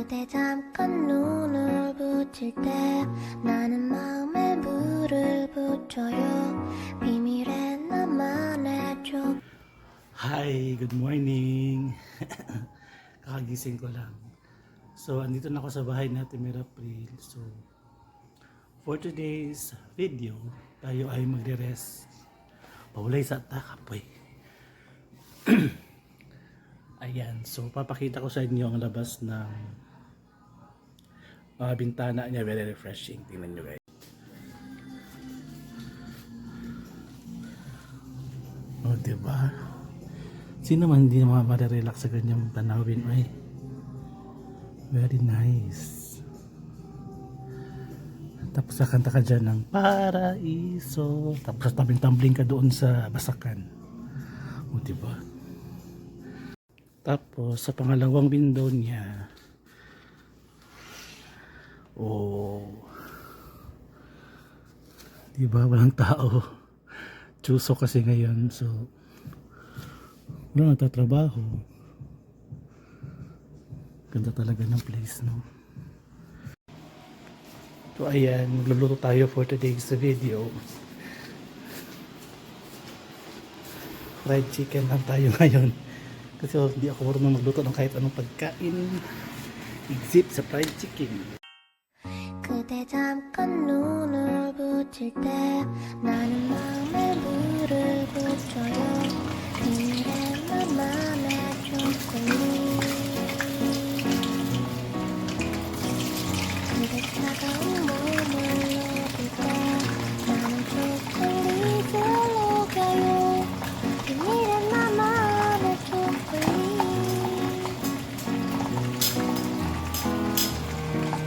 그대 잠깐 눈을 붙일 때 나는 마음에 불을 붙여요. 비밀의 나만의 초 Hi, good morning. Kakagising ko lang. So, andito na ako sa bahay natin, Mirapril. So, for today's video, tayo ay magre-rest. Paulay sa takapoy. Ayan, so papakita ko sa inyo ang labas ng bintana niya. Very refreshing. Tingnan nyo, guys. Oh, diba? Sino man hindi naman marirelax sa ganyang tanawin ay? Very nice. Tapos kakanta ka dyan ng Paraiso. Tapos tumbling-tumbling ka doon sa basakan. O, diba? Tapos sa pangalawang window niya. Oh. Diba? Walang tao. Chuso kasi ngayon. So, wala nagtatrabaho. Ganda talaga ng place, no? So, ayan. Magluluto tayo for today's video. Fried chicken lang tayo ngayon. Kasi hindi ako marunong magluto ng kahit anong pagkain. Except sa fried chicken. 그대 잠깐 눈을 붙일 때 나는 마음에 불을 붙여요. 비밀의 나만의 초콜릿. 그대 차가운 몸을 녹일 때 나는 초콜릿을 녹여요. 비밀의 나만의 초콜릿.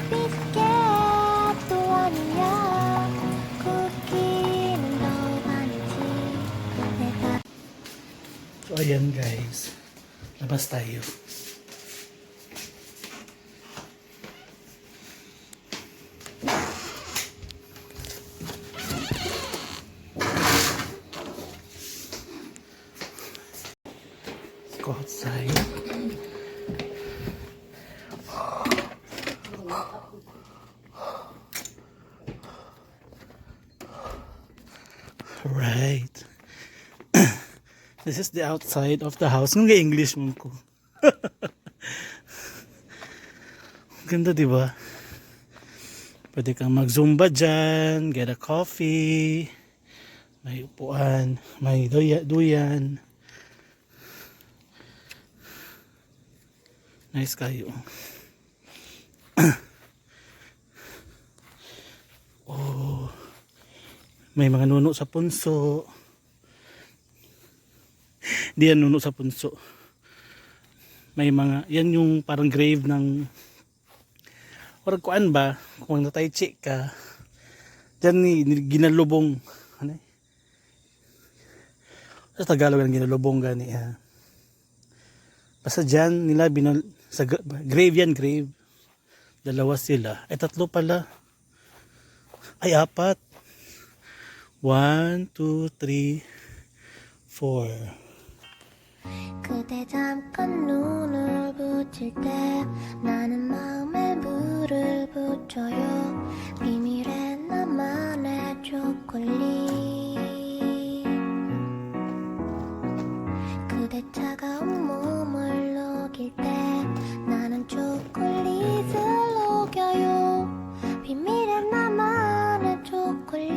비스켓도 아니야. 쿠키는 더욱 아니지. 내 So, ayan guys. Labas tayo. Let's go outside. Right. This is the outside of the house. Nung English mo ko. Ganda, di ba? Pwede kang mag-zumba dyan, get a coffee, may upuan, may duyan. Nice kayo. Oh, may mga nuno sa punso. Hindi yan nuno sa punso. May mga, yan yung parang grave ng, or kuan ba, kung natay ka, dyan ni ginalubong, ano eh? Sa Tagalog ang ginalubong gani ha. Basta dyan nila binal, sa grave yan, grave. Dalawa sila. Ay, tatlo pala. Ay, apat. One, two, three, four. 그대 잠깐 눈을 붙일 때 나는 마음에 불을 붙여요. 비밀의 나만의 초콜릿. 그대 차가운 몸을 녹일 때 나는 초콜릿을 녹여요. 비밀의 나만의 초콜릿.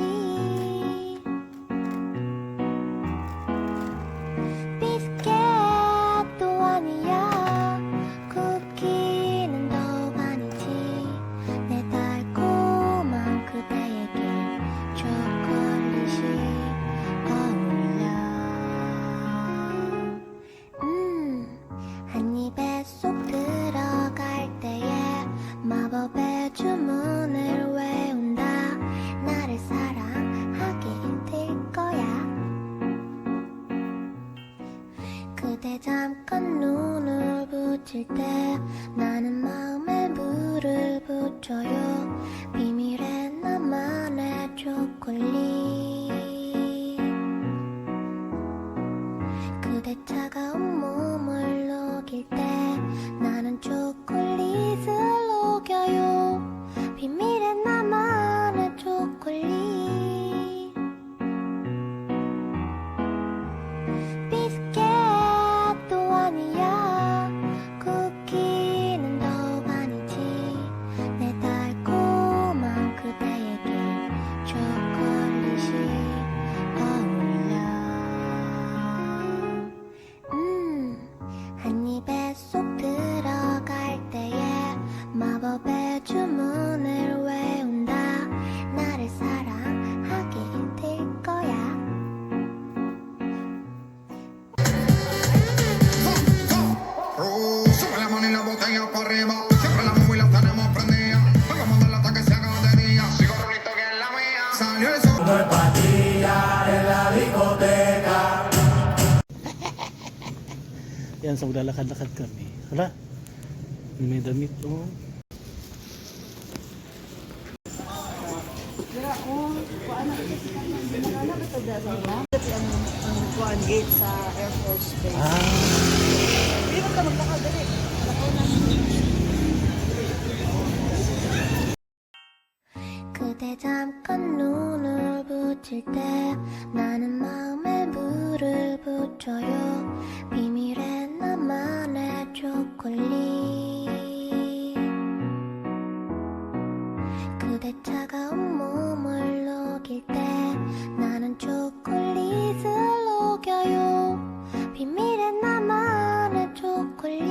비스켓도 아니야. 쿠키는 더욱 아니지. 내 달콤한 그대에게 초콜릿이 어울려. 한 입에 쏙 들어갈 때에 마법의 주문을 외운다. 나를 사랑하게 될 거야. 그대 잠깐 눈을 붙일 때 나는 마음에 불을 붙여요. 비밀의 나만의 초콜릿. 그대 차가운 몸을 녹일 때 나는 초콜릿을 비밀의 나만의 초콜릿. 비스켓도 아니야. 쿠키는 더욱 아니지. 내 달콤한 그대에게 초콜릿이 어울려. 한 입에 쏙 들어갈 때에 마법의 주문을 외운다. 나를 사랑하게 될 거야. Oh, sube la mano y la botella para arriba. Siempre la móvil la tenemos prendida. Hoy vamos a darle hasta que se haga de día. Sigo rolito que es la mía. Salió el sol. Yan, so maglalakad-lakad kami. Hala, may damit, oh. Kasi ang kuan gate sa Air Force Base. Ah, Hindi mo ka maglakad dali. Lakaw na. 그대 잠깐 눈을 붙일 때 나는 마음에 불을 붙여요. 비밀의 나만의 초콜릿. 그대 차가운 몸을 녹일 때 나는 초콜릿을 녹여요. 비밀의 나만의 초콜릿.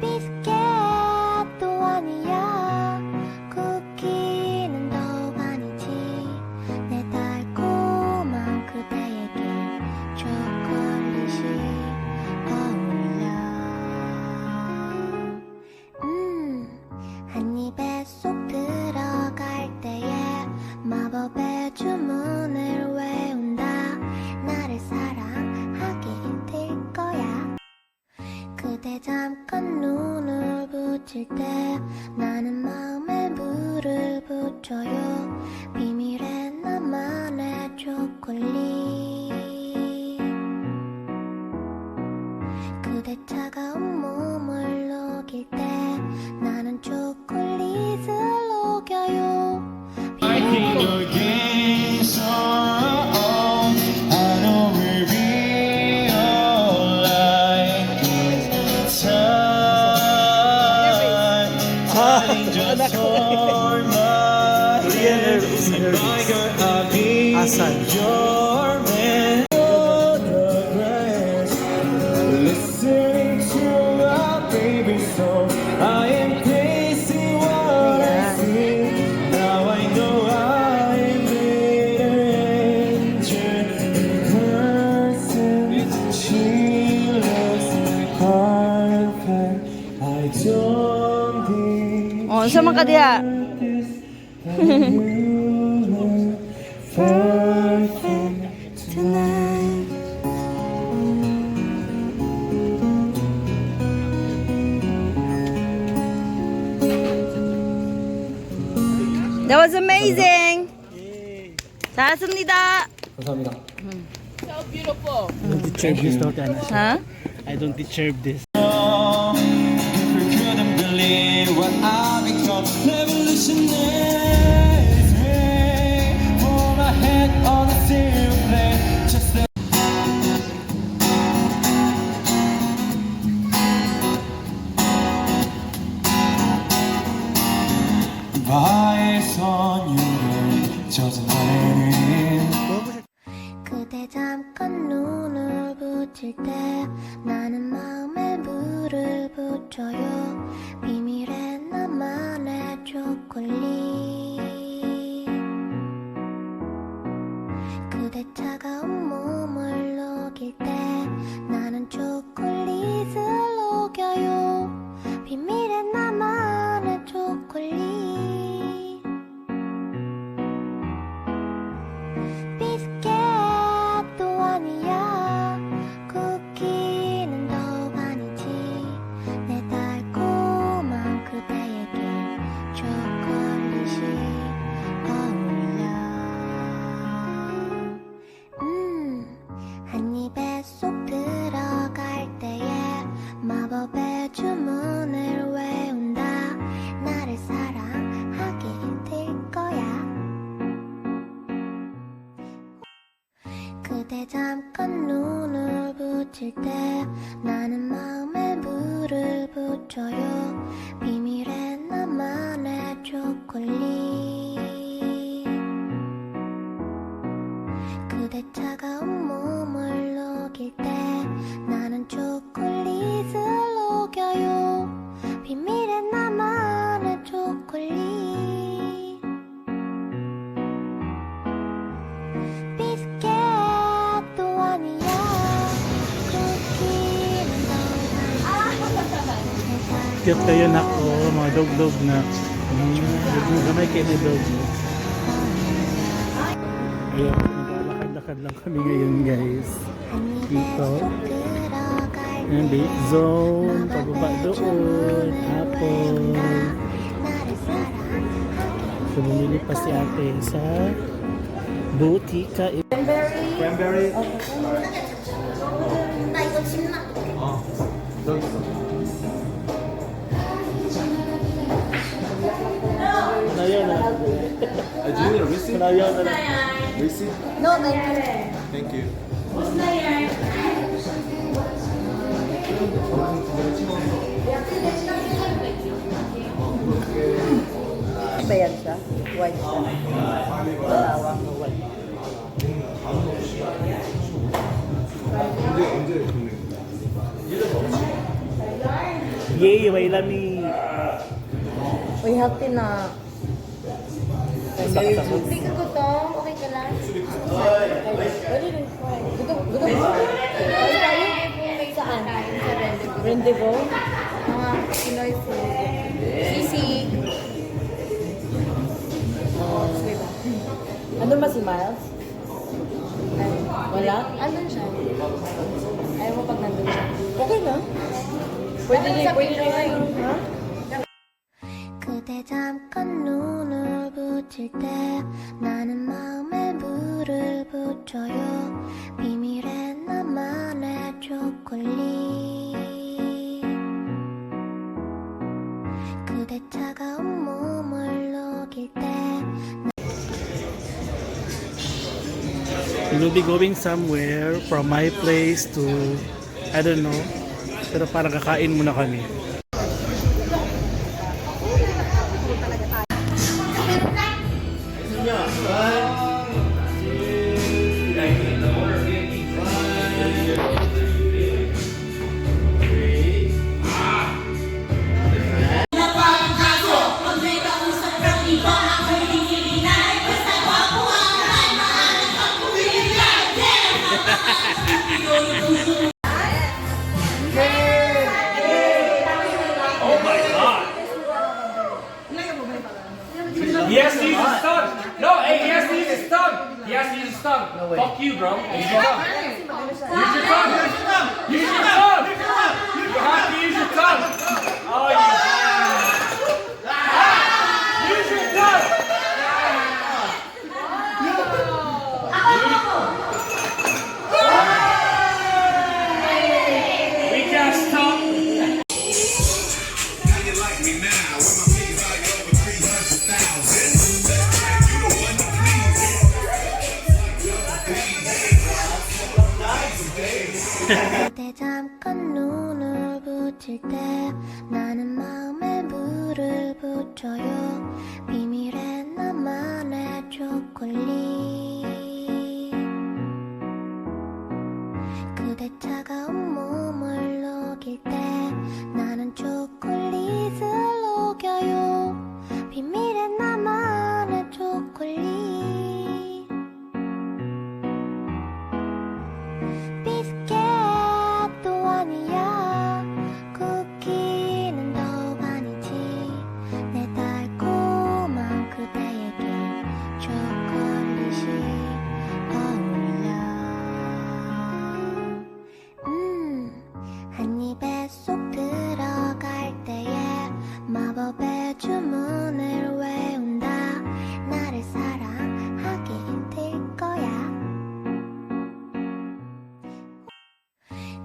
비스켓도 아니야. 쿠키는 더욱 아니지. 내 달콤한 그대에게 초콜릿이 어울려. 한 입에 쏙 들어갈 때에 마법의 주문을 외운다. 나를 사랑하게 될 거야. 그대 잠깐 눈을 붙일 때 나는 마음에 불을 붙여요. 비밀의 나만의 초콜릿. 그대 차가운 몸을 녹일 때 나는 초콜릿을 녹여요. Your games are on. I know we'll be alright. Time, time just hold my hand. My girl, I'll be Asan? your man. On the grass, listening to my favorite song. I am tasting what I see. Now I know I'm an angel in person. She looks perfect. I don't think Oh, unsa man ka diha? this that you look perfect tonight. That was amazing. 잘했습니다. I don't deserve this, don't I? Ha? I don't deserve this. If you couldn't believe what I become, revolutionary. Put my head on a silver plate, just a 바의 선율에 젖은 아내는 그대 잠깐 눈을 붙일 때 나는 마음에 불을 붙여요. 비밀의 나만의 초콜릿. 그대 차가운 몸을 녹일 때 나는 초콜릿을 녹여요. 비밀의 나만의 초콜릿. 비스켓도 아니야. 쿠키는 더욱 아니지. 내 달콤한 붙일 때 나는 마음에 불을 붙여요. 비밀의 나만의 초콜릿. 그대 차가운 몸을 녹일 때 나는 초콜릿을 녹여요. 비밀의 나만의 초콜릿. 비스켓도 아니야. 쿠키는 더. Cute kayo nak oh, mga dog-dog na. Gamay kayo na dog. Ayun, naglalakad-lakad lang kami ngayon, guys. Dito. Ayan, bait zone, pababa doon, apple. So, bumili pa si ate sa Butika. Cranberry. 나 이거 집만. 어. 여기 있어. Malayo na. Do you need a receipt? Malayo na. Receipt? No, thank you. Thank you. Ba yan siya? White siya. Wala. 언제 언제 구매? Yay, may lami. Uy, healthy na. Hindi ka gutom? Okay ka lang? Pwede rin. Gutom, gutom. Kain tayo? Saan? Rendezvous? Mga Pinoy food. Sisig. Ano ba si Miles? Wala? Andun siya. Ayaw mo pag nandun siya. Okay na. Pwede rin, pwede rin. Ha? 그대 잠깐 눈을 붙일 때 나는 마음에 불을 붙여요. 비밀의 나만의 초콜릿. 그대 차가운 몸을 녹일 때 We will be going somewhere from my place to, I don't know. Pero parang kakain muna kami. He has to use his tongue. No, hey, he has to use his tongue. He has to use his tongue. No way. Fuck you, bro. Use your tongue. Use your tongue. Use your tongue. You have to use your tongue. Oh, you. Ah! Use your tongue. We can't stop. How you like me now? When my feet value over 300,000. Let's break, you the one to please. 그대 잠깐 눈을 붙일 때 나는 마음에 불을 붙여요. 비밀의 나만의 초콜릿. 그대 차가운 몸을 녹일 때 나는 초콜릿을 녹여요. 비밀의 나만의 초콜릿. 비스켓도 아니야. 쿠키는 더욱 아니지. 내 달콤한 그대에게 초콜릿이 어울려. 한 입에 쏙 들어갈 때에 마법의 주문을 외운다. 나를 사랑하게 될 거야.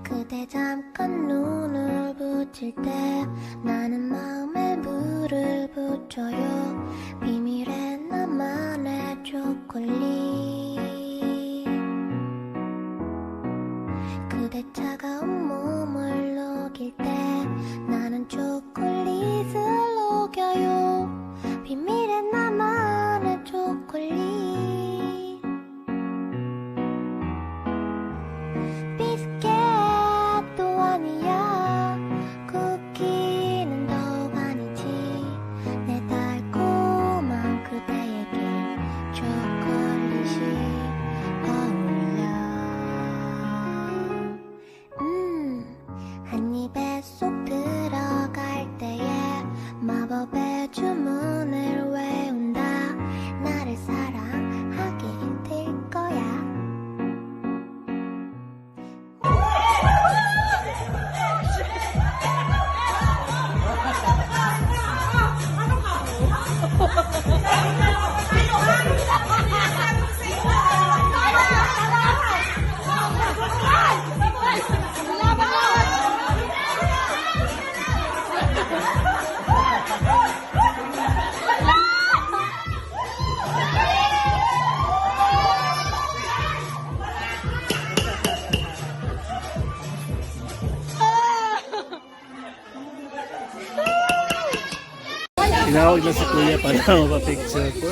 그대 잠깐 눈을 붙일 때 나는 마음에 불을 붙여요. 비밀의 나만의 초콜릿. 그대 차가운 몸을 녹일 때 나는 초콜릿을 녹여요. 비밀의 나만의 초콜릿. 비스켓도 아니야. 쿠키는 더욱 아니지. 내 달콤한 그대에게 초콜릿이 어울려. 한 입에 쏙 들어갈 때에 마법의 주문을 외운다. 나를 사랑하게 될 거야. Tinawag na si kuya para mapapicture ko.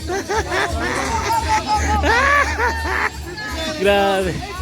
Grabe.